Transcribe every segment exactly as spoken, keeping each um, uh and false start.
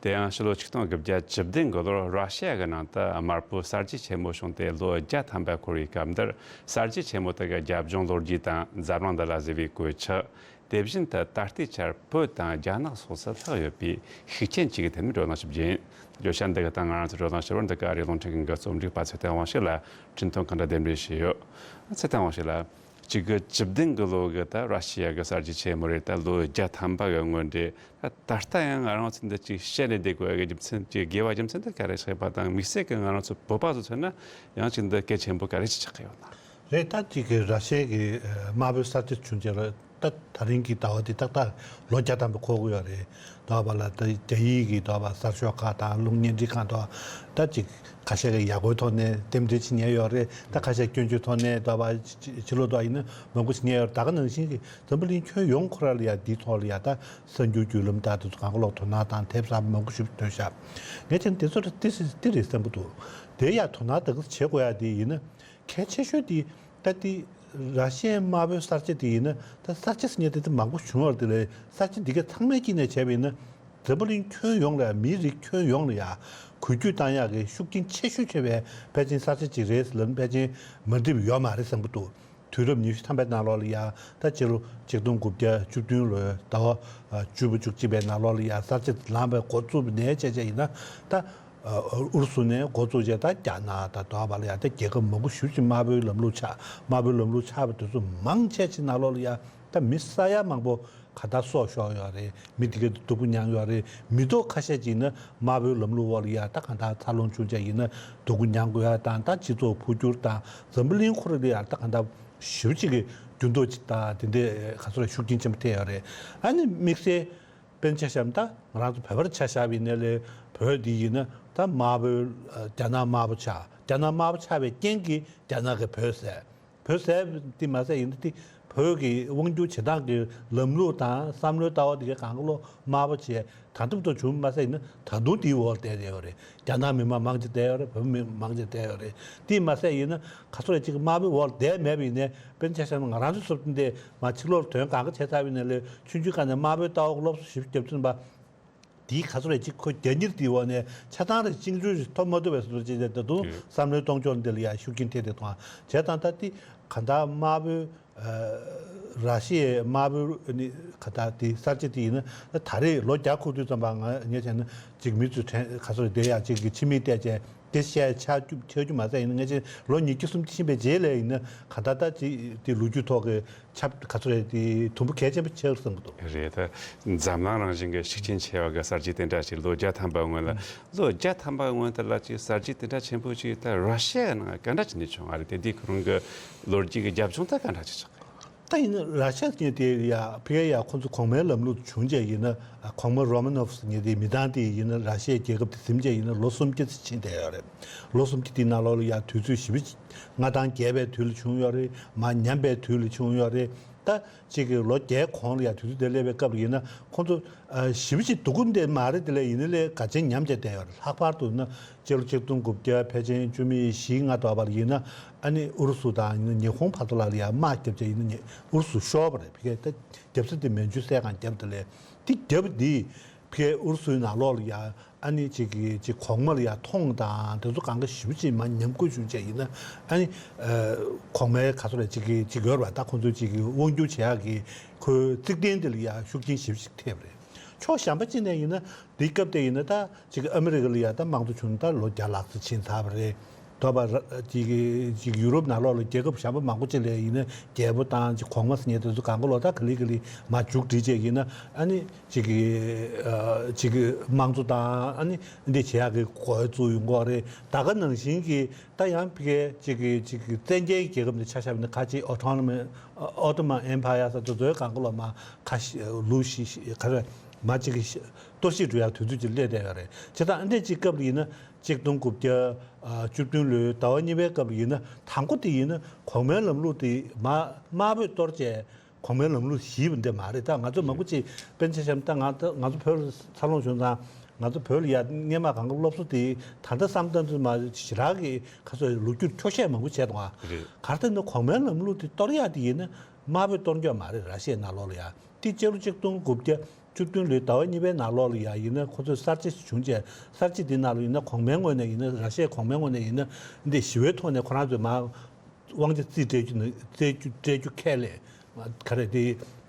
དེ་ཡང་ཕྱི་ལོ་ཆིག་སྟོང་དགུ་བརྒྱ་བཅུ་བདུན་གྱི་ལོར་ར་ཤི་ཡ་གི་ནང་དུ་དམར་པོའི་གསར་བརྗེ་ཆེན་མོ་བྱུང་སྟེ་ལོ་བརྒྱ་ཐམ་པ་འཁོར་བའི་སྐབས་འདིར། གསར་བརྗེ་ཆེན་མོ་དེ་གི་རྒྱབ་ལྗོངས་ལོ་རྒྱུས་དང་འཛམ་གླིང་འདི་ལ་གཟིགས་པའི་གོད་ཆག་དེ་བཞིན་དུ་ད་ལྟའི་ཆར་བོད་དང་རྒྱ་ནག་སོགས་སུ་ལྷག་ཡོད་པའི་ཤུགས་རྐྱེན་གཅིག་གི་ཐད་ནས་བགྲོ་གླེང་ཞིབ་རྒྱས་ཡིན། བརྗོད་བྱ་འདི་གི་སྟེང་ང་རང་ཚོ་བགྲོ་གླེང་ཞུ་བར་འདི་ག་ཨ་རིའི་རླུང་འཕྲིན་གྱི་འགག་གཙོ་འབྲུག་པ་ཚེ་བརྟན་དབང་ཕྱུག་ལ་འཕྲིན་ཐུང་གང་འདྲ་གདན་འདྲེན་ཞུས་ཡོད། ཚེ་བརྟན་དབང་ཕྱུག་ལགས། གཅིག་དགུ་བཅུ་བདུན་གྱི་ལོ་གི་ད་ར་ཤི་ཡ་གི་གསར་བརྗེ་ཆེན་མོ་རེད། ད་ལོ་བརྒྱ་ཐམ་པ་གི་སྔོན་རེད། ད་ད་ལྟ་ཡང་ང་རང་ཚོ་འདི་ཅིག་བཤད་ནས་བསྡད་དགོས་ཡ་གི་རྒྱུ་མཚན་ཅིག་དགོས་པ་རྒྱུ་མཚན་དེ་ག་རེ་ཆགས་པ་དང་། དམིགས་བསལ་གྱི་ང་རང་ཚོ་བོད་པ་ཚོ་མཚོན་ན་ཡང་ཅིག་འདི་གལ་ཆེན་པོ་ག་རེ་ཅིག་ཆགས་ཀྱི་ཡོད་ན། རེད། ད་ཅིག་གི་ར་ཤི་ཡ་གི་དམར་པོའི་གསར་བརྗེ་བྱུང་རྗེས་ལ་ད་ད་རིང་གི་ཟླ་བ་འདི་ཏག་ཏག་ལོ་བརྒྱ་ཐམ་པ་འཁོར་གྱི་ཡོད་རེད། དོ་བ་ལ་ད་རྒྱ་ཡིག་གི་དོ་བ་གསར་ཤོག་ཁག་དང་རླུང་བརྙན་འཕྲིན་ཁག་དོ་ད་ཅིག་ཁ་ཤས་ཀྱིས་ཡག་པོའི་ཐོག་ནས་རྟེན་འབྲེལ་བྱེད་མཁན་ཡོད་རེད། ད་ཁ་ཤས་སྐྱོན་བརྗོད་ཐོག་ནས་དོ་བ་ཕྱི་ལོགས་དོ་ཡིན་ན་མང་པོ་བྱེད་མཁན་ཡོད་རེད། ད་ག་ནང་བཞིན་གྱི་འཛམ་བུ་གླིང་ཁྱོན་ཡོངས་ཁོ་ར་ལ་ཡ་འདིའི་ཐོག་ལ་ཡ་ད་གསར་འགྱུར་བརྒྱུད་ལམ་དང་དེ་ཚོ་གང་ག་ལོག་དོ་སྣང་དང་དེབ་གསར་མང་པོ་ཞིག་ཐོན་ཤག་ངས་བྱས་ན་དེ་ཚོ་ལ་ཏི་སི་ཏི་རེད་བསམ་གྱི་འདུག་དེ་ཡ་དོ་སྣང་ད་ག་བྱེད་དགོས་ཡ་དེ་ཡིན་ན། གལ་ཆེ་ཤོས་དེ་ད་དེ་ར་ཤི་ཡའི་དམར་པོའི་གསར་བརྗེ་དེ་ཡིན་ན། ད་གསར་བརྗེ་ཟེར་མཁན་དེ་ད་མང་པོ་བྱུང་བ་རེད། དེ་ལས་གསར་བརྗེ་འདི་གའི་ཚང་མའི་དཀྱིལ་ནས་བྱས་པ་ཡིན་ན། འཛམ་བུ་གླིང་ཁྱོན་ཡོངས་ལ་མིའི་རིགས་ཁྱོན་ཡོངས་ལ་ཡ་འགུལ་སྐྱོད་བཏང་ཡག་གི་ཤུགས་རྐྱེན་ཆེ་ཤོས་ཆེ་བའི་ཕལ་ཆེར་གསར་བརྗེ་ཅིག་རེད་ལབ་ན་ཕལ་ཆེར་མ་འགྲིག་པ་ཡོད་མ་རེད་བསམ་གྱི་འདུག་དུས་རབས་ཉི་ཤུ་ཐམ་པའི་ནང་ལོགས་ལ་ཡ་ད་སྤྱི་ལོ་ཆིག་སྟོང་དགུ་བརྒྱ་བཅུ་བདུན་ལོའི་ཟླ་བ་བཅུ་པ་བཅུ་གཅིག་པའི་ནང་ལོགས་ལ་ཡ་གསར་བརྗེ་ལངས་པའི་འགོ་བཙུགས་པ་ནས་བྱས་བྱས་ཡིན་ན་ད། ཨུ་རུ་སུ་ནས་འགོ་བཙུགས་རྗེས་ད་རྒྱ་ནག་དང་དོ་བ་ལ་ཡ་ད་རྒྱལ་ཁབ་མང་པོ་ཞེ་པོ་ཅིག་དམར་པོའི་ལམ་ལུགས་ཆགས། དམར་པོའི་ལམ་ལུགས་ཆགས་པ་དེ་ཚོ་མང་ཆེ་ཅིག་ནང་ལོགས་ལ་ཡ་ད་མི་ས་ཡ་མང་པོ་ག་ད་སྲོག་ཤོར་ཡོད་རེད། མི་དེ་ག་སྡུག་པོ་མྱངས་ཡོད་རེད། མི་ཐོག་ཁ་ཤས་ཅིག་ནི་དམར་པོའི་ལམ་ལུགས་འོག་ལ་ཡ་ད་ག་ད་འཚར་ལོངས་བྱུང་བྱས་ཡིན་ན་སྡུག་པོ་མྱངས་དགོས་ཡ་དང་ད་སྤྱི་ཚོགས་འཕོ་འགྱུར་དང་འཛམ་བུ་གླིང་ཁོ་ར་ལ་ཡ་ད་ག་ད་ཞེ་པོ་ཅིག་གི་འགྱུར་ལྡོག་ཅིག་དང་དེ་འདྲའི་ག་ཚོད་ཤུགས་རྐྱེན་ཆེན་པོ་ཐེབས་ཡོད་རེད། ཨ་ནི་དམིགས་བསལ། དཔེར་ན་ཆ་བཞག་ན་ད་ང་རང་ཚོ་བོད་པར་ཆ་བཞག་པ་ཡིན་ན་ལས་བོད་འདི་ཡིན་ན་ད་དམར་པོའི་རྒྱ་ནག་དམར་པོ་ཆགས། རྒྱ་ནག་དམར་པོ་ཆགས་པའི་རྐྱེན་གྱིས་རྒྱ་ནག་གིས་བོད་བསད། བོད་བསད་དེ་མ་ཟད་ཡིན་ན་དེ་བོད་ཀྱི་དབང་སྒྱུར་བྱེད་སྟངས་ཀྱི་ལམ་ལུགས་དང་བསམ་བློའི་ལྟ་བ་དེ་གའི་གང་ག་ལོ་དམར་པོ་བྱས་ད་དུང་ཏོག་བྱུང་མ་ཟད་ཡིན་ན་ད་དུང་དེའི་འོག་བསྡད་ཡོད་རེད། རྒྱ་ནག་མི་མང་མང་ཆེ་བསྡད་ཡོད་རེད། བོད་མི་མང་ཆེ་བསྡད་ཡོད་རེད། དེ་མ་ཟད་ཡིན་ན་ག་ཚོད་རེད་ཅིག་དམར་པོའི་འོག་བསྡད་མེད་པ་ཡིན་ནའི་དཔེར་ན་ཆ་བཞག་ན་ང་རང་ཚོ་སོབ་ཏུ་འདི་མ་ཕྱི་ལོགས་དོན་གང་ག་བྱས་ཚར་བ་ཡིན་ན་ལས་ཆུང་ཆུང་སྒང་ནས་དམར་པོའི་ལྟ་བ་སློབ་གསོ་ཞིབ་རྒྱབ་ཚུན་པ། དེའི་ག་ཚོད་རེད་ཅིག་ཁོ་རྒྱ་གཉེར་དེའི་འོག་ནས་ཆ་ཚང་རེད་གཅིག་མཇུག་ཞིག་ཐོབ་མ་ཐུབ་པའི་བཟོ་འདྲ་ཅིག་ད་དུང་བསམ་བློའི་གཏོང་ཕྱོགས་འདི་ལ་ཡང་ཤུགས་རྐྱེན་ཐེབས་ཏེ་མཐོང་བ་བྱས་ཙང་ད་དེ་ག་ད་དམར་པོའི་ར་ཤི་ཡའི་དམར་པོའི་ནི་ག་ད་དེ་གསར་བརྗེ་དེ་ཡིན་ན་ད་རེས་ལོ་བརྒྱ་འཁོར་དུས་ཙམ་པ་ང་ངས་བྱས་ན་ཅིག་མི་ཚོས་དྲན་ག་ཚོད་རེད་དེ་ཡང་ཅིག་གི་ཕྱི་མིག་བལྟས་བྱས། དེ་བཤད་ཆགས་རྒྱུ་ཆགས་རྒྱུ་མ་ཟད་ཡིན་ན་ངས་ཅིག་ལོ་ཉི་ཤུ་སུམ་ཅུ་ཕྱིན་པའི་རྗེས་ལ་ཡིན་ན་ག་ད་ད་ཅིག་དེ་ལོ་རྒྱུས་ཐོག་གི་ཁྱབ་ག་ཚོད་རེད་དེ་དུམ་བུ་གལ་ཆེན་པོ་ཆགས་བསམ་གི་འདུག་རེད་ད། འཛམ་གླིང་རང་བཞིན་གྱི་ཤུགས་རྐྱེན་ཆེ་བ་གི་གསར་བརྗེ་དེ་འདྲ་ཞིག་ལོ་བརྒྱ་ཐམ་པ་སྔོན་ལ། ལོ་བརྒྱ་ཐམ་པ་སྔོན་དེ་ལ་ཅིག་གསར་བརྗེ་དེ་འདྲ་ཆེན་པོ་ཅིག་ད་ར་ཤི་ཡའི་ནང་ག་འདྲ་ཅིག་ནས་བྱུང་བ་རེད། དེ་དུས་ཁོ་རང་གི་ལོ་རྒྱུས་ཀྱི་རྒྱབ་ལྗོངས་ད་ག་འདྲ་ཅིག་ཆགས། ད་ཡིན་ན་ར་ཤ་ཉིད་དེ་ཡ་ཕི་ཡ་ཡ་ཁོང་ཚོ་གོང་མའི་ལམ་ལུགས་བྱུང་རྗེས་ཡིན་ན་གོང་མ་རོ་མ་ནོབ་ཉིད་དེ་མི་འདང་དེ་ཡིན་ན་ར་ཤའི་རྒྱལ་ཁབ་དེ་ཟིན་རྗེས་ཡིན་ན་ལོ་སུམ་བརྒྱ་ཙམ་ཕྱིན་བསྡད་ཡོད་རེད། ལོ་སུམ་བརྒྱ་དེའི་ནང་ལོགས་ལ་ཡ་དུས་ཚོད་ཞེ་པོ་ཅིག་མངའ་ཐང་རྒྱས་པའི་དུས་ལ་བྱུང་ཡོད་རེད། མར་ཉམས་པའི་དུས་ལ་བྱུང་ཡོད་རེད། ད་གཅིག་གི་ལོ་བརྒྱའི་གོང་ལ་ཡ་དུས་ཚོད་དེ་སླེབས་པའི་སྐབས་ལ་ཡིན་ན་ཁོང་ཚོ་ཞེ་པོ་ཅིག་སྡུག་པོ་འདི་མ་རེད། དེ་ལས་ཡིན་ན་ལས་དགའ་ཆེན་ཉམས་བྱས་བསྡད་ཡོད་རེད། ལྷག་པར་དུ་ན། སྤྱི་ལོ་ཆིག་སྟོང་དགུ་བརྒྱ་ཕལ་ཆེར་བཅུ་མེད་བཞི་ལྔ་དོ་བར་ཡིན་ན་ཨ་ནི་ཨུ་རུ་སུ་དང་ཡིན་ན་ཉི་ཧོང་བར་དུ་ལ་ཡང་དམག་བརྒྱབ་བྱས་ཡིན་ན་ཨུ་རུ་སུ་ཤོར་བ་རེད། ཕ་གིར་ད་རྒྱབ་ས་དེ་མན་ཇུ་གསས་ཁང་བརྒྱབ་དེ་ལས་དེ་བརྒྱབ་དེ་ཕ་གིར་ཨུ་རུ་སུའི་ནང་ལོགས་ལ་ཡང་ཨ་ནི་ཅིག་གི་ཅིག་གོང་མ་ལ་ཡང་མཐོང་དང་དེ་ཚོ་གང་ག་ཞེ་པོ་ཅིག་མར་ཉམས་རྒུད་བྱུང་བྱས་ཡིན་ན་ཨ་ནི་གོང་མའི་ག་ཚོད་རེད་ཅིག་གི་ཅིག་ཡོད་རེད་པ། ད་ཁོང་ཚོའི་ཅིག་གི་དབང་སྒྱུར་བྱེད་ཡག་གི་ཁོའི་རྩིག་གདན་དེ་ལ་ཡང་ཤུགས་རྐྱེན་ཞེ་པོ་ཅིག་ཐེབས་རེད། ཕྱོགས་གཞན་པ་གཅིག་ནས་ཡིན་ན་དེའི་སྐབས་དེ་ཡིན་ན་ད་ཅིག་ཨ་མི་རི་ཀ་ལ་ཡ་ད་དམངས་གཙོ་བྱུང་ད་ལོ་བརྒྱ་ལྷག་ཙམ་ཕྱིན་ཚར་བ་རེད། དོ་བ་ཅིག་ཅིག་ཡུ་རོབ་ནང་ལོགས་ལ་རྒྱལ་ཁབ་གཞན་པ་མང་པོ་ཅིག་ལ་ཡིན་ན་རྒྱལ་པོ་དང་ཅིག་གོང་མ་ཟེར་མཁན་དེ་ཚོ་གང་ག་ལོ་ད་ག་ལེ་ག་ལེ་མ་མཇུག་སྒྲིལ་བྱས་ཡིན་ན་ཨ་ནི་ཅིག་ཅིག་དམངས་གཙོ་དང་ཨ་ནི་འདི་བྱེད་ཡག་གི་གོ་བ་བཙུགས་ཡོང་གི་རེད། ད་ག་ནང་བཞིན་གྱི་ད་ཡང་ཕ་གིར་ཅིག་གི་ཅིག་གི་བཙན་རྒྱལ་གྱི་རྒྱལ་ཁབ་འདི་ཆ་བཞག་པ་ཡིན་ན་ཁ་ཅིག་ཨོ་ཊོ་ནོ་མི་ཨོ་ཊོ་མན་ཨེམ་ཕ་ཡར་ཟེར་དེ་ཚོའི་གང་ག་ལོ་མ་ཁ་ཤས་ལུགས་ཤིག་ཤིག་ག་རེ་མ་ཅིག་གི་གཏོར་བཤིག་འགྲོ་ཡག་དུས་ཚོད་ཅིག་སླེབས་བསྡད་ཡོད་རེད། བྱས་ཙང་ཨ་འདྲས་ཅིག་སྐབས་ལ་ཡིན་ན་ཆིག་སྟོང་དགུ་བརྒྱ་བཅུ་བདུན་ལོའི་ཟླ་བ་གཉིས་པའི་སྐབས་ལ་ཡིན་ན་དང་པོ་དེ་ཡིན་ན་གོང་མའི་ལམ་ལུགས་དེ་མ་དམར་པོས་གཏོར་བྱས། གོང་མའི་ལམ་ལུགས་ཞིག་འདི་མ་རེད། ད་ང་ཚོ་མང་པོ་ཅིག་དཔེར་ན་ཆ་བཞག་ན་ད་ང་ད་ང་ཚོ་བོད་ལ་འཚར་ལོངས་བྱུང་ཙང་ང་ཚོ་བོད་ལ་ཡ་སྔས་མ་གང་ག་སློབ་གསོ་དེ་ད་ལྟ་བསམ་ད་ཚོད་མ་ཞེ་དྲག་གི་ཁ་སོ་ལོ་རྒྱུས་འཁྱོག་བཤད་མང་པོ་བྱས་འདུག་ཨ། རེད། ག་རེ་ཟེར་ན་གོང་མའི་ལམ་ལུགས་དེ་གཏོར་ཡག་དེ་ཡིན་ན་དམར་པོས་གཏོར་རྒྱུ་མ་རེད། ར་ཤི་ཡའི་ནང་ལོགས་ལ་ཡ་དེ་སྤྱི་ལོ་ཆིག་སྟོང་དགུ་བརྒྱ་ བཅུ་བདུན་ལོའི་ཟླ་བ་གཉིས་པའི་ནང་ལོགས་ལ་ཡ་ཡིན་ན་ཁོ་ཚོས་གསར་བརྗེ་ཞིག་བྱུང་རྗེས། གསར་བརྗེ་འདི་ནང་ལ་ཡིན་ན་གོང་མའི་ངོས་ནས་ཡིན་ན། ར་ཤི་ཡའི་གོང་མའི་ངོས་ནས་ཡིན་ན། འདི་ཞི་བའི་ཐོག་ནས་ཁོ་རང་ཚོས་མར་དབང་ཆ་རྩིས་སྤྲད་རྒྱུ་ནི་རྩིས་རྒྱུ་སྤྲད་རྒྱུ་ཁས་ལེན། ག་རེ་དེ།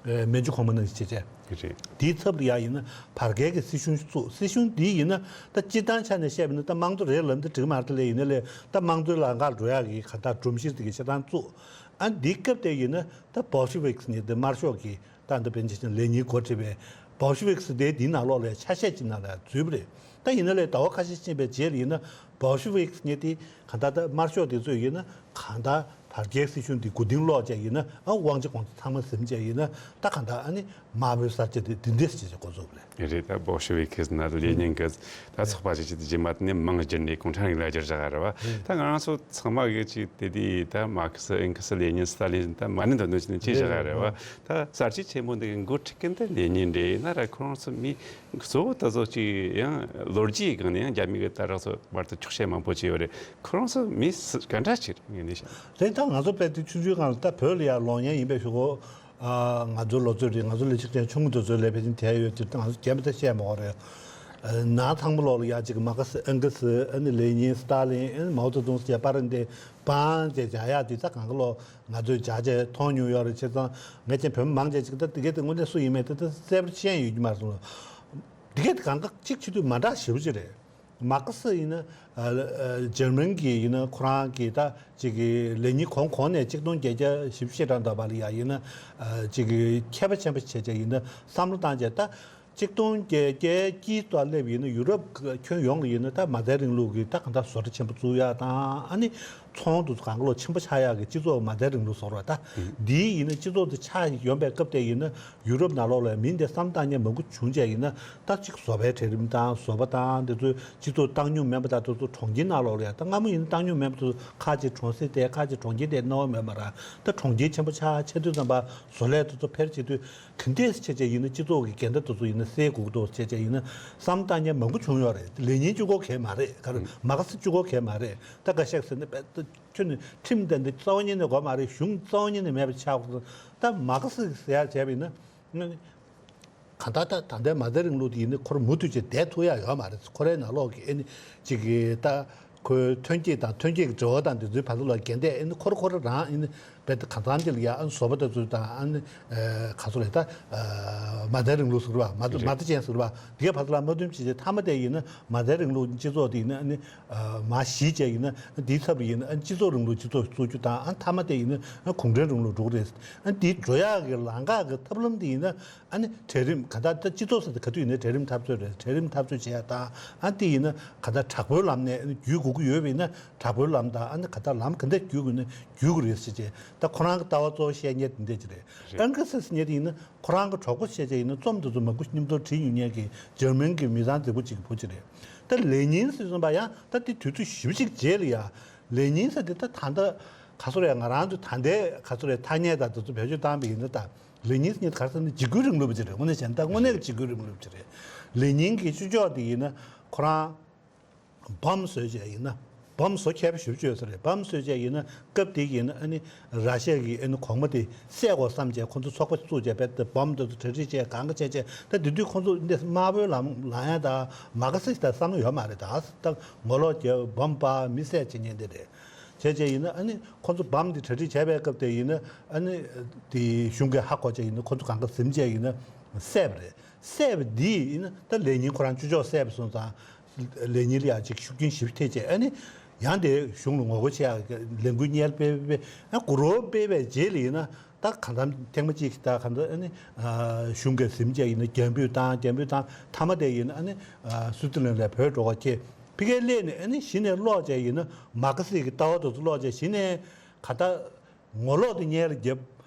མན་ཇུ་གོང་མ་ནང་བཞིན་བྱས་བྱས། རེད། དེའི་ཚབ་ལ་ཡ་ཡིན་ན་བར་བརྒལ་གྱི་སྲིད་གཞུང་ཞིག་བཙུགས། སྲིད་གཞུང་འདི་ཡིན་ན་ད་སྤྱིར་བཏང་ཆ་ནས་བཤད་པ་ཡིན་ན། ད་དམངས་གཙོ་རེད་ལབ་ན་འགྲིག་གི་མ་རེད། ད་ལས་ཡིན་ན་ལས་ད་དམངས་གཙོའི་ལམ་ཁ་ལ་འགྲོ་ཡག་གི་ག་ད་སྒྲོམ་གཞི་དེ་གི་ཆ་ཚང་བཙུགས། ཨ་འདི་སྐབས་དེ་ཡིན་ན་ད་Bolsheviks ནི་དེ་དམར་ཤོག་གི་ད་འདི་པན་ཆེ་ཆེན་ལེ་ཉིན་འགོ་ཁྲིད་པའི་Bolsheviks དེ་འདིའི་ནང་ལོགས་ལ་ཆ་ཤས་ཅིག་ནང་ལ་འཛུལ་བ་རེད། ད་ཡིན་ན་ལས་ཟླ་བ་ཁ་ཤས་ཕྱིན་པའི་རྗེས་ལ་ཡིན་ན་Bolsheviks ནི་དེ་གང་ལྟར་ད་དམར་ཤོག་དེ་ཚོས་ཡིན་ན་གང་ལྟར་བར་བརྒལ་སྲིད་གཞུང་དེ་མགོ་རྟིང་སློག་བྱས་ཡིན་ན། ཨ་དབང་ཆ་ཁོང་ཚོ་ཚང་མ་ཟིན་བྱས་ཡིན་ན། ད་གང་ལྟར་ཨ་ནི་དམར་པོའི་གསར་བརྗེ་དེ་འདི་འདྲས་བྱས་བྱས་འགོ་བཙུགས་པ་རེད། རེད། ད་Bolsheviks ན་ལེ་ཉིན་གྱི་ད་ཚོགས་པ་ཞིག་བྱས་ཏེ། རྗེས་མ་དེ་ནས་མང་བསྒྱུར་ནས་གུང་ཁྲན་རིང་ལུགས་བསྒྱུར་བཞག་ག་རེད་བ། ད་ང་རང་ཚོ་ཚང་མ་གིས་ཅིག་དེ་དུས་ད་མར་ཁེ་སི་ཨེང་གེ་སི་ལེ་ཉིན་སི་ཏཱ་ལིན་ད་མ་ཎི་འདོན་འདོན་བྱས་ནས་བྱས་བཞག་ག་རེད་བ། ད་གསར་བརྗེ་ཆེན་པོ་འདི་གི་འགོ་ཁྲིད་མཁན་དེ་ལེ་ཉིན་རེད། ཡིན་ན་ར་ཁོ་རང་ཚོ་མི་གཙོ་བོ་ད་གཟོད་ཅིག་ཡང་ལོ་རྒྱུས་སྒང་ནས་ཡང་རྒྱ་མི་གི་ད་རག་ཚོ་བར་དུ་འཁྱོག་བཤད་མང་པོ་བྱས་ཡོད་རེད། ཁོ་རང་ཚོ་མི་སུ་ག་འདྲ་ཅིག་རེད། ངས་ནས་བཤད། རེད། ད་ང་ཚོ་དཔེ་དེ་ཆུང་ཆུང་སྒང་ལ་ད་བོད་ལ་ཡ་ལོག་མཁན་ཡིན་པའི་གཞུག་གུ། ཨ་ང་ཚོའི་ལོ་ཚོད་རེད། ང་ཚོ་ལས་བྱེད་ཅན་ཆུང་ངུ་དེ་ཚོའི་ལས་ཕལ་ཆེར་དེ་ཡོད་དེ། ད་ང་ཚོ་རྒན་པ་ད་བཤད་མ་དགོས་རེད། ཨ་ནང་ཚང་མ་ལོག་ལ་ཡ་ཅིག་མར་ཁེ་སི་ཨེང་གེ་སི། ཨ་ནི་ལེ་ཉིན་སི་ཏཱ་ལིན། ཨ་ནི་མའོ་ཙེ་ཏུང་ཟེར་པར་འདི་བང་ཅེས་བྱ་ཡག་དེ་ད་གང་ག་ལོག་ང་ཚོས་བྱ་བྱས་མཐོང་མྱོང་ཡོད་རེད། བྱས་ཙང་ངས་ཀྱང་བོད་མི་མང་ཆེ་ཅིག་ད་དེ་གས་དེ་དངོས་གནས་སུ་ཡིན་མེད་དེ་ད་གསལ་པོ་ཤེས་ཡོད་ཀྱི་མ་རེད་གསུངས། དེ་གས་དེ་གང་ག་གཅིག་བྱེད་དུས་མ་འདྲ་ཞེ་པོ་ཅིག་རེད། མར་ཁེ་སི་ཡིན་ན། ཨ་ཨ་འཇར་མན་གྱི་ཡིན་ན་ཁོ་རང་གི་ད་ཅིག་གི་ལེ་ཉིན་གོང་གོང་ནས་གཅིག་སྟོང་བརྒྱད་བརྒྱ་བཞི་བཅུ་ཞེ་གྲངས་འདྲ་བ་ལ་ཡ་ཡིན་ན། ཨ་ཅིག་གི་མཁས་པ་ཆེན་པོ་བྱས་བྱས་ཡིན་ན་བསམ་བློ་བཏང་བྱས། ད་གཅིག་སྟོང་བརྒྱད་བརྒྱ་དཀྱིལ་དུ་སླེབས་ཡིན་ན་ཡུ་རོབ་ཁྱོན་ཡོངས་ལ་ཡིན་ན་ད་མ་རྩའི་རིང་ལུགས་ཀྱི་ད་གང་ལྟར་བཟོ་གྲྭ་ཆེན་པོ་བཙུགས་ཡག་དང་། ཨ་ནི་ཚོང་དུ་གང་ག་ལོག་ཆེན་པོ་ཆགས་ཡག་གི་སྤྱི་ཚོགས་མ་རྩའི་རིང་ལུགས་བཟོ་འདྲ་བ། ད་འདིའི་ཡིན་ན་སྤྱི་ཚོགས་དེ་ཆགས་ཡོང་པའི་སྐབས་དེ་ཡིན་ན། ཡུ་རོབ་ནང་ལོགས་ལ་མི་འདི་བསམ་བཏང་མཁན་མང་པོ་བྱུང་བྱས་ཡིན་ན། ད་ཅིག་བཟོ་པའི་གྲལ་རིམ་དང་བཟོ་པ་དང་འདི་ཚོའི་སྤྱི་ཚོགས་བཏང་སྙོམས་མེད་པ་དང་། དེ་ཚོ་གྲོང་ཁྱེར་ནང་ལོགས་ལ་ཡ། ད་སྔ་མོ་ཡིན་ན་བཏང་སྙོམས་མེད་པ་དེ་ཚོ་ཁ་ཅིག་གྲོང་གསེབ་དེ། ཁ་ཅིག་གྲོང་ཁྱེར་དེ་རྣ་བ་མེད་མ་ར། ད་གྲོང་ཁྱེར་ཆེན་པོ་ཆགས་ཆགས་དུས་ཙམ་པ་བཟོ་ལས་དེ་ཚོ་འཕེལ་བྱེད་དུས་ག་འདྲས་བྱས་བྱས་ཡིན་ན་སྤྱི་ཚོགས་ཀྱི་འགལ་ཟླ་དེ་ཚོ་ཡིན་ན་སེལ་དགོས་ཀྱི་འདུག་བྱས་བྱས་ཡིན་ན་བསམ་བཏང་མཁན་མང་པོ་བྱུང་ཡོད་རེད། ལེ་ཉིན་གཅིག་པོ་གས་མ་རེད། ག་རེ་མར་ཁེ་སི་གཅིག་པོ་གས་མ་རེད། ད་འགའ་ཤས་ཟེར་ན་དཔེ་ཁྱོད་ནི་ཁྲིམས་དེ་འདི་རྩ་བ་ཉིད་ནས་དགོས་མ་རེད། གཞུང་རྩ་བ་ཉིད་ནས་མེད་པ་ཆགས་དགོས། ད་མར་ཁེ་སི་ཟེར་ཡག་བྱས་པ་ཡིན་ན། གང་ལྟར་ད་ད་ལྟའི་མ་རྩའི་རིང་ལུགས་དེ་ཡིན་ན་ཁོ་རང་མུ་མཐུད་ཅིག་བསྡད་ཐུབ་ཡག་ཡོད་མ་རེད། ཁོ་རའི་ནང་ལོགས་ཀྱི་ཨ་ནི་ཅིག་གི་ད་ཁོའི་ཐོན་སྐྱེད་དང་ཐོན་སྐྱེད་ཀྱི་འབྲེལ་བ་དང་དེ་ཚོའི་བར་དུ་ལ་འགལ་ཟླ་ཨ་ནི་ཁོ་ར་ཁོ་ར་རང་ཨ་ནི་རྦད་དེ་གང་འཚམ་ཅིག་ལ་ཡ། ཨ་ནི་བཟོ་པ་དེ་ཚོ་དང་། ཨ་ནི་ཨ་ག་ཚོད་རེད། ད་ཨ་མ་རྩའི་རིང་ལུགས་ཟེར་བ། མ་རྩ་མ་རྩ་ཅན་ཟེར་བ་དེ་གའི་བར་དུ་ལ་མ་མཐུན་བྱས་བྱས། མཐའ་མ་དེ་ཡིན་ན་མ་རྩའི་རིང་ལུགས་སྤྱི་ཚོགས་དེ་ཡིན་ན་ཨ་ནི་ཨ་མར་གཞི་བྱས་ཡིན་ན། དེའི་ཚབ་ལ་ཡིན་ན་ཨ་ནི་སྤྱི་ཚོགས་རིང་ལུགས་སྤྱི་ཚོགས་བཙུགས་རྒྱུ་དང་། ཨ་མཐའ་མ་དེ་ཡིན་ན་ཨ་གུང་ཁྲན་རིང་ལུགས་འགྲོ་གི་རེད། ཨ་ནི་དེ་འགྲོ་ཡག་གི་ལམ་ཁ་གི་ཐབས་ལམ་དེ་ཡིན་ན། ཨ་ནི་གྲལ་རིམ་ག་ད་ད་སྤྱི་ཚོགས་ཟེར་དེ་ག་དུས་ཡིན་ན་གྲལ་རིམ་འཐབ་རྩོད་རེད། གྲལ་རིམ་འཐབ་རྩོད་བྱེད་ཡ་དང་། ཨ་དེ་ཡིན་ན་ག་ད་དྲག་པོའི་ལམ་ནས་ཨ་ནི་བརྒྱུད་དགོས་ཀྱི་ཡོད་པ་ཡིན་ན་དྲག་པོའི་ལམ་དང་། ཨ་ནི་ག་ད་ལམ་ག་འདྲ་བརྒྱུད་དགོས་ན་བརྒྱུད་དགོས་རེད་ཟེར་བྱས། ད་ཁོ་རང་གི་ལྟ་བ་གཙོ་བོ་བཤད་མཁན་དེ་འདྲ་ཅིག་རེད། རེད། ཨེང་གེ་སི་ཟེར་མཁན་དེ་ཡིན་ན་ཁོ་རང་གི་གྲོགས་པོ་བཤད་བྱས་ཡིན་ན་རྩོམ་དེ་ཚོ་མང་པོ་མཉམ་དུ་བྲིས་མྱོང་མཁན་གྱི་འཇར་མན་གྱི་མི་ཚང་མཛེས་པོ་ཅིག་གི་བུ་ཅིག་རེད། ད་ལེ་ཉིན་ཟེར་སོང་པ་ཡང་ད་དེ་དུས་ཚོད་ཞེ་པོ་ཅིག་རྗེས་ལ་ཡ། ལེ་ཉིན་ཟེར་དེ་ད་ད་ལྟ་ག་ཚོད་རེད། ང་རང་ཚོ་ད་ལྟའི་ག་ཚོད་རེད། ཐ་སྙད་དང་དེ་ཚོ་བེད་སྤྱོད་བཏང་པ་ཡིན་ན། ད་ལེ་ཉིན་ཟེར་མཁན་ག་རེ་ཟེར་ན་འཇིགས་སྐུལ་རིང་ལུགས་པ་ཅིག་རེད། དངོས་གནས་བྱས་ན་ད་དངོས་གནས་ཀྱི་འཇིགས་སྐུལ་རིང་ལུགས་པ་ཅིག་རེད། ལེ་ཉིན་གྱི་སྤྱི་ཚོགས་དེ་ཡིན་ན་ཁོ་རང་བོམ་བཟོས་བྱས་ཡིན་ན། བོམ་བཟོ་མཁས་པ་ཞེ་པོ་ཅིག་ཡོད་ས་རེད། བོམ་བཟོས་བྱས་ཡིན་ན་སྐབས་དེ་ཡིན་ན་ཨ་ནི་ར་ཤི་ཡ་གི་ཨ་ནི་གོང་མ་དེ་བསད་དགོས་བསམ་བྱས་ཁོ་ཚོ་ཚོགས་པ་བཙུགས་བྱས་རྦད་དེ་བོམ་དེ་ཚོ་གྲ་སྒྲིག་བྱས་གང་ག་བྱས་བྱས། ད་དེ་དུས་ཁོ་ཚོ་འདི་དམར་པོའི་ལམ་ལངས་ཡ་ད་མར་ཁེ་སི་ད་བསམ་བློ་ཡོད་མ་རེད། ད་ད་ངོ་ལོག་རྒྱག་བོམ་སྤར་མི་བསད་བྱེད་མཁན་དེ་རེད། བྱས་བྱས་ཡིན་ན་ཨ་ནི་ཁོ་ཚོ་བོམ་འདི་གྲ་སྒྲིག་བྱས་པའི་སྐབས་དེ་ཡིན་ན་ཨ་ནི་དེ་གཞུང་གིས་ཧ་གོ་བྱས་ཡིན་ན་ཁོ་ཚོ་གང་ག་ཟིན་བྱས་ཡིན་ན་བསད་པ་རེད། བསད་པ་འདི་ཡིན་ན་ད་ལེ་ཉིན་ཁོ་རང་ཅུ་ཅོག་བསད་པ་སོང་ཙང་། ལེ་ཉིན་ལ་ཡང་ཅིག་ཤུགས་རྐྱེན་ཞེ་པོ་ཐེབས་བྱས། ཨ་ནི་ཡང་དེ་གཞུང་ལ་ངོ་རྒོལ་བྱེད་ཡག་ལས་འགུལ་གཉེར་སྤེལ་སྤེལ། ཨ་གུ་རུ་སྤེལ་བའི་རྗེས་ལ་ཡིན་ན་ད་གང་འཚམ་ཐེངས་མ་གཅིག་ད་གང་འཚམ་ཨ་ནི་ཨ་གཞུང་གིས་ཟིན་བྱས་ཡིན་ན་རྒྱང་འབུད་བཏང་། རྒྱང་འབུད་བཏང་། མཐའ་མ་དེ་ཡིན་ན་ཨ་ནི་ཨ་སུའུ་ཙི་ལན་ལ་བྲོས་འགྲོ་བ་ཁྱེད་ཕ་གིར་སླེབས་ནས་ཨ་ནི་གཞི་ནས་ཀློག་བྱས་ཡིན་ན་མར་ཁེ་སི་གི་ལྟ་བ་དེ་ཚོ་ཀློག་བྱས། གཞི་ནས་ག་ད་ངོ་ལོག་དེ་སྔོན་ལ་བརྒྱབ།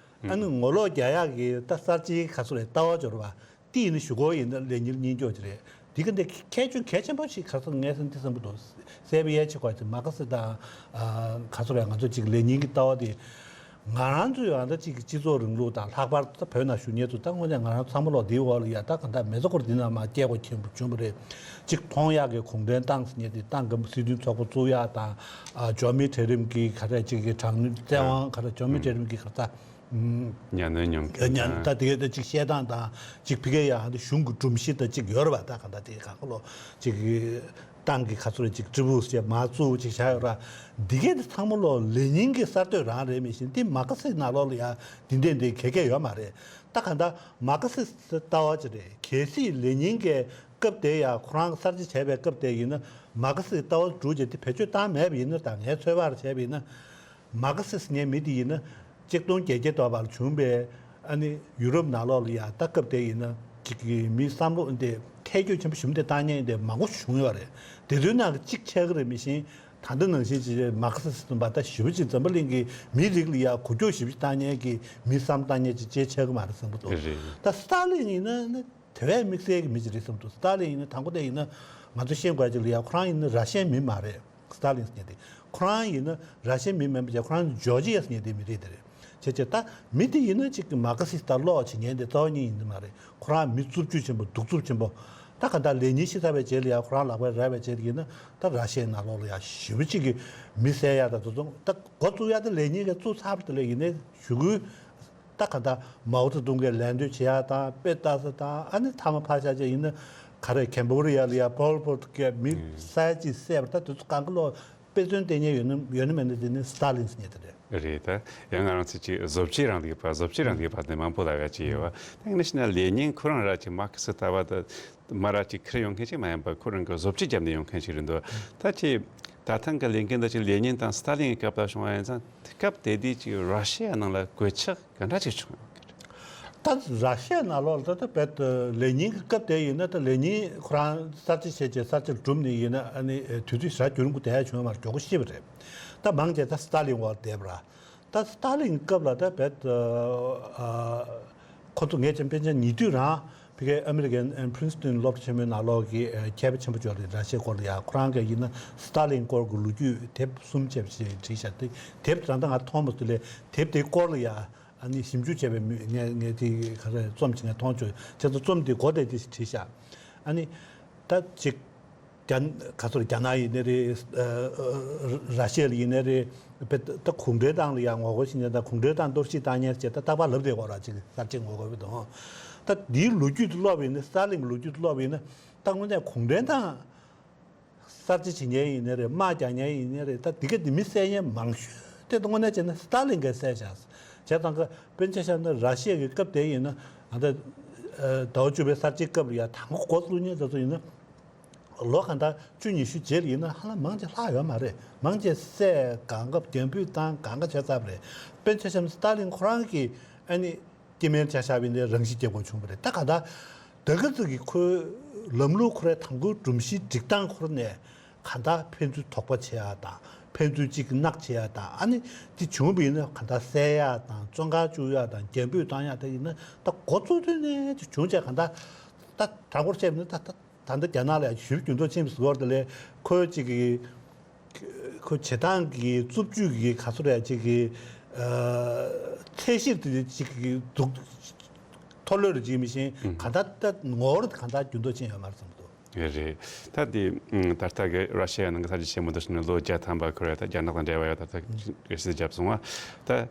ཨ་ནི་ངོ་ལོག་རྒྱག་ཡག་གི་ད་གསར་བརྗེའི་ག་ཚོད་རེད། ལྟ་བ་སྦྱོར་བ་དེ་ཡིན་ན་གཞུག་གུ་ཡིན་ན་ལེ་ཉིན་སྙིང་རྗེ་པོ་ཅིག་རེད། དེ་ག་འདི་ཁྱད་ཆོས་གལ་ཆེན་པོ་ཞིག་ག་ཚོད་ངས་ཟེར་ན་དེ་བསམ་གྱི་འདུག་གསལ་པོ་ཡལ་ཆེ་གོ་ཅིག་མར་ཁེ་སི་དང་ཨ་ག་ཚོད་རེད། ང་ཚོ་ཅིག་ལེ་ཉིན་གྱི་ལྟ་བ་དེ། ང་རང་ཚོའི་ཡང་ད་ཅིག་སྤྱི་ཚོགས་རིང་ལུགས་དང་ལྷག་པར་ད་བོད་ནང་བཞུགས་མཁན་ཚོ་ད་དངོས་གནས་ང་རང་ཚང་མ་ལོག་འདིའི་འོག་ལ་ཡ་ད་ག་འདྲ་མེ་བཙའ་འཁོར་འདི་ནང་མར་སྐྱེལ་དགོས་ཁྱེད་བྱུང་བ་རེད། ཅིག་མཐོང་ཡག་གི་གུང་ཁྲན་ཏང་ཟེར་མཁན་དེ་ཏང་གི་སྲིད་དོན་ཚོགས་པ་བཙུགས་ཡག་དང་། ཨ་འབྱོར་མེད་གྲལ་རིམ་གྱི་ག་རེ་ཅིག་གི་དྲག་གནོན་བཙན་དབང་ག་རེ་འབྱོར་མེད་གྲལ་རིམ་གྱི་ག་རེ་ད་ ཉམས་ལེན་མྱོང་མཁན་ཉམས་དང་། ད་དེ་གའི་ད་ཅིག་བཤད་སྟངས་དང་ཅིག་ཕ་གིའི་ཡང་གཞུང་གི་སྒྲོམ་གཞི་ད་ཅིག་ཡོད་རེད་པ། ད་གང་ལྟར་དེ་གང་ག་ལོ་ཅིག་ཏང་གི་ག་ཚོད་རེ་ཅིག་ཀྲི་པུ་ཞེས་མ་བཙུགས་ཅིག་བྱ་ཡོད་ར། འདི་གའི་དེ་ཚང་མ་ལོ་ལེ་ཉིན་གྱི་གསར་གཏོད་རང་རེད། མི་ཤེས་འདི་མར་ཁེ་སི་ནང་ལོགས་ལ་ཡང་འདི་འདྲས་འདི་ག་གས་ཡོད་མ་རེད། ད་གང་ལྟར་མར་ཁེ་སི་ལྟ་བ་ཅིག་རེད། གལ་སྲིད་ལེ་ཉིན་གྱི་སྐབས་དེ་ཡང་ཁོ་རང་གསར་བརྗེ་བྱས་པའི་སྐབས་དེ་ཡིན་ན་མར་ཁེ་སི་ལྟ་བ་འགྲུབ་ཅིག་དེ་བེད་སྤྱོད་བཏང་མེད་པ་ཡིན་ན། ད་ངའི་ཚོད་དཔག་བྱས་པ་ཡིན་ན། མར་ཁེ་སི་ཟེར་མཁན་མི་དེ་ཡིན་ན་གཅིག་སྟོང་བརྒྱད་བརྒྱ་དོན་ལྔ་ལ་བྱུང་བའི་ཨ་ནི་ཡུ་རོབ་ནང་ལོགས་ལ་ཡང་ད་སྐབས་དེ་ཡིན་ན་ཅིག་གི་མི་བསམ་བློ་འདི་ཐལ་འགྱུར་ཆེན་པོ་ཞིག་འདི་བཏང་མཁན་འདི་མང་པོ་བྱུང་ཡོད་རེད། དེ་ཚོའི་ནང་གི་གཅིག་ཆགས་ཀྱི་རེད། མི་ཤེས་ད་ལྟ་ནང་བཞིན་ཅིག་མར་ཁེ་སི་ཟེར་བ་ད་ཞེ་པོ་ཅིག་འཛམ་བུ་གླིང་གི་མིའི་རིགས་ལ་ཡང་འགུལ་སྐྱོད་ཞེ་པོ་ཅིག་བཏང་མཁན་གྱི་མི་བསམ་བཏང་མཁན་ཅིག་ཅེས་ཆགས་ཀྱི་མ་རེད་བསམ་གྱི་འདུག་རེད། ད་སི་ཏཱ་ལིན་ཡིན་ན་ནི་དེ་བས་དམིགས་བསལ་གྱི་མི་ཅིག་རེད་བསམ་གྱི་འདུག་སི་ཏཱ་ལིན་ཡིན་ན་དང་པོ་དེ་ཡིན་ན་ང་ཚོ་ཤེས་དགོས་ཅིག་ལ་ཡང་ཁོ་རང་ཡིན་ན་ར་ཤི་ཡའི་མི་མ་རེད། སི་ཏཱ་ལིན་ཟེར་མཁན་དེ། ཁོ་རང་ཡིན་ན་ར་ཤི་ཡའི་མི་མིན་པ་བྱས་ཁོ་རང་ཇོར་ཇི་ཡ་ཟེར་མཁན་དེ་མི་རིགས་དེ་རེད། བྱས་བྱས་ད་མི་དེ་ཡིན་ན་ཅིག་མར་ཁེ་སི་ལྟར་ཀློག་བྱེད་མཁན་དེ་རྩ་བ་ཉིད་ཡིན་དེ་མ་རེད། ཁོ་རང་མི་རྩུབ་སྤྱོད་ཆེན་པོ་གདུག་རྩུབ་ཆེན་པོ། ད་ག་ད་ལེ་ཉིན་ཤི་ཚར་བའི་རྗེས་ལ་ཡང་ཁོ་རང་ལག་པའི་རལ་བའི་རྗེས་ལ་ཡིན་ན་ད་ར་ཤི་ཡའི་ནང་ལོགས་ལ་ཡང་ཞེ་པོ་ཅིག་གི་མི་བསད་ཡ་ད་དེ་ཚོ་ད་འགོ་བཙུགས་ཡ་ད་ལེ་ཉིན་གི་བཙུགས་ཚར་བ་དེ་ལས་ཡིན་ནའི་གཞུག་གུ། ད་ག་ད་མའོ་ཙེ་ཏུང་གིས་ལད་ཟློས་བྱེད་ཡ་དང་དཔེ་ལྟ་ས་དང་ཨ་ནི་མཐའ་མ་ཕར་བཞག་བྱས་ཡིན་ན་ག་རེ་ཀེམ་བོ་ཌི་ཡ་ལ་ཡ་པོལ་པོ་ཊི་གིས་མི་ས་ཡ་གཅིག་བསད་པ་ད་དེ་ཚོ་གང་ག་ལོ་དཔེ་མཚོན་བསྟན་མཁན་ཡོད་ན་ཡོད་ན་མེད་ན་དེ་ནི་སི་ཏཱ་ལིན་ཟེར་མཁན་དེ་རེད། རེད། ད་ཡང་ང་རང་ཚོ་ཅིག་བཟོ་བཅོས་རིང་ལུགས་པ་བཟོ་བཅོས་རིང་ལུགས་པ་དེ་མང་པོ་ལབ་ཡ་ཅིག་ཡོད་པ། ད་ཡིན་ན་ཞིག་ན་ལེ་ཉིན་ཁོ་རང་ར་ཅིག་མར་ཁེ་སི་ལྟ་བ་དེ་མ་ར་ཅིག་ཁུར་ཡོང་མཁན་ཅིག་མ་ཡིན་པ་ཁོ་རང་གི་བཟོ་བཅོས་བརྒྱབ་ནས་ཡོང་མཁན་ཅིག་རེད་འདུག་ད་ཅིག་ད་ཐེངས་ཀྱི་ལས་འགན་དེ་ཅིག་ལེ་ཉིན་དང་སི་ཏཱ་ལིན་གྱི་སྐབས་ལ་བྱུང་བ་ཡིན་ཙང་། སྐབས་དེ་དུས་ཀྱི་ར་ཤི་ཡ་ནང་ལ་གོད་ཆག་ག་འདྲ་ཅིག་བྱུང་ཡོད་ཀྱི་རེད། ད་ར་ཤི་ཡ་ནང་ལོགས་ལ་ད་ལྟ་བེད་ལེ་ཉིན་གྱི་སྐབས་དེ་ཡིན་ན་ད་ལེ་ཉིན་ཁོ་རང་གསར་བརྗེ་བྱས་རྗེས་གསར་བརྗེ་གྲུབ་ནས་ཡིན་ན་ཨ་ནི་དུས་ཚོད་ཞེ་དྲག་འགྱུར་འགྲོ་གི་ཡོད་མ་རེད། མགྱོགས་པོ་ཤི་བ་རེད། ད་མང་ཆེ་ད་སི་ཏཱ་ལིན་འོག་བསྡད་པ་ར། ད་སི་ཏཱ་ལིན་སྐབས་ལ་ད་བེད་ཁོ་ཚོ་ངས་ཀྱང་དཔེ་ཆ་ཉེ་དུས་རང་ཕ་གིའི་ཨ་མི་རི་ཀའི་Princeton་སློབ་གྲྭ་ཆེན་མོའི་ནང་ལོགས་ཀྱི་མཁས་པ་ཆེན་པོ་ཅིག་ཡོད་རེད། ར་ཤི་ཡའི་སྐོར་ལ་ཡ་ཁོ་རང་གིས་ཡིན་ན་སི་ཏཱ་ལིན་སྐོར་གྱི་ལོ་རྒྱུས་དེབ་གསུམ་བྱས་པ་ཞིག་བྲིས་ཤག་དེ་དེབ་ད་ལྟ་ང་མཐོང་མ་ཐུབ་ལས་དེབ་དེའི་སྐོར་ལ་ཡ། ཨ་ནི་ཞིབ་འཇུག་བྱས་པའི་མི་ངས་ངས་དེ་ག་རེ་རྩོམ་ཅིག་ངས་མཐོང་བྱུང་། བྱས་ཙང་རྩོམ་དེ་མགོ་དེ་དེ་ཞིག་བྲིས་ཤག་ཨ་ནི་ད་ཅིག་རྒྱ་ག་ཚོད་རྒྱ་ནག་ཡིན་ནའི་རེད། ཨ་ཨ་ར་ཤི་ཡ་ལ་ཡིན་ནའི་རེད། དཔེ་ད་གུང་ཁྲན་ཏང་ལ་ཡང་ངོ་རྒོལ་བྱེད་མཁན་དང་གུང་ཁྲན་ཏང་གཏོར་བཤིག་བཏང་མཁན་བྱས་ད་རྟག་པར་ལབ་བསྡད་ཀྱི་ཡོད་རེད། ཅིག་གསར་བརྗེ་ངོ་རྒོལ་བ་དང་། ད་འདིའི་ལོ་རྒྱུས་དེ་ཀློག་པ་ཡིན་ན་སི་ཏཱ་ལིན་གྱི་ལོ་རྒྱུས་དེ་ཀློག་པ་ཡིན་ན་ད་དངོས་གནས་གུང་ཁྲན་ཏང་གསར་བརྗེ་བྱེད་མཁན་ཡིན་ནའི་རེད། དམག་རྒྱག་མཁན་ཡིན་ནའི་རེད། ད་འདི་ག་འདི་མི་བསད་མཁན་མང་ཤོས་དེ་དངོས་གནས་བྱས་ན་སི་ཏཱ་ལིན་གྱིས་བསད་བཞག་བྱས་ཙང་གི་དཔེར་ན་ཆ་བཞག་ན་ར་ཤི་ཡ་གི་སྐབས་དེ་ཡིན་ན་ད་ལྟ་ཟླ་བ་བཅུ་པའི་གསར་བརྗེའི་སྐབས་ལ་ཡ་དང་པོ་འགོ་བཙུགས་མཁན་དེ་ཚོ་ཡིན་ན་ལོ་གང་ལྟར་བཅུ་ཉི་ཤུ་རྗེས་ལ་ཡིན་ན་ཧ་ལམ་མང་ཆེ་ལྷག་ཡོད་མ་རེད། མང་ཆེ་བསད་གང་ག་རྒྱ་འབུད་བཏང་གང་ག་བྱས་ཚར་བ་རེད། དཔེར་ན་ཆ་བཞག་ན་སི་ཏཱ་ལིན་ཁོ་རང་གིས་ཨ་ནི། སྐྱེ་དམན་ཆ་བཞག་པའི་ནས་རང་ཤི་རྒྱག་དགོས་བྱུང་བ་རེད། ད་ག་ད་ད་ག་ཙི་གི་ཁོའི་ལམ་ལུགས་ཁོ་རའི་དང་པོའི་སྒྲོམ་གཞི་སྒྲིག་སྟངས་ཁོ་ར་ནས་ག་ད་ཕན་ཚུན་དོགས་པ་བྱེད་ཡ་དང་ཕན་ཚུན་གཅིག་གི་ནག་བྱེད་ཡ་དང་ཨ་ནི་དེ་བྱུང་བ་ཡིན་ན་ག་ད་བསད་ཡ་དང་བཙོན་ཁང་བཅུག་ཡ་དང་རྒྱ་འབུད་བཏང་ཡ་དེ་ཡིན་ན་ད་འགོ་བཙུགས་དུས་ནས་དེ་བྱུང་བྱས་ག་ད་ད་དྲང་པོར་བཤད་ན་ད་ད། ད་ལྟ་རྒྱ་ནག་ལ་ཞུ་རྒྱུ་འདུག་ཆེན་པོ་ཟེར་བ་དེ་ལས་ཁོའི་གཅིག་གི་ཁོ་བྱེད་སྟངས་ཀྱི་རྩུབ་སྤྱོད་ཀྱི་ག་ཚོད་རེད་གཅིག་གི་ཚད་གཞི་དེ་གཅིག་གི་འདུག་མཐོ་ལོས་རེ་གཅིག་མི་ཤེས་གང་ལྟར་ད་ངོ་བོ་དེ་གང་ལྟར་འགྱུར་ལྡོག་ཕྱིན་ཡོད་མ་རེད་བསམ་འདུག་རེད། ད་དེ་ད་ལྟ་གི་ར་ཤི་ཡ་ནང་གི་ས་ཆ་ཆེན་མོ་འདི་ཕྱིན་ནས་ལོ་བརྒྱ་ཐམ་པ་འཁོར་ཡ་ད་རྒྱ་ནག་དང་འབྲེལ་བ་ཡོད་ད་ལྟ་གི་སྲིད་བརྒྱབ་སོང་བ་ད།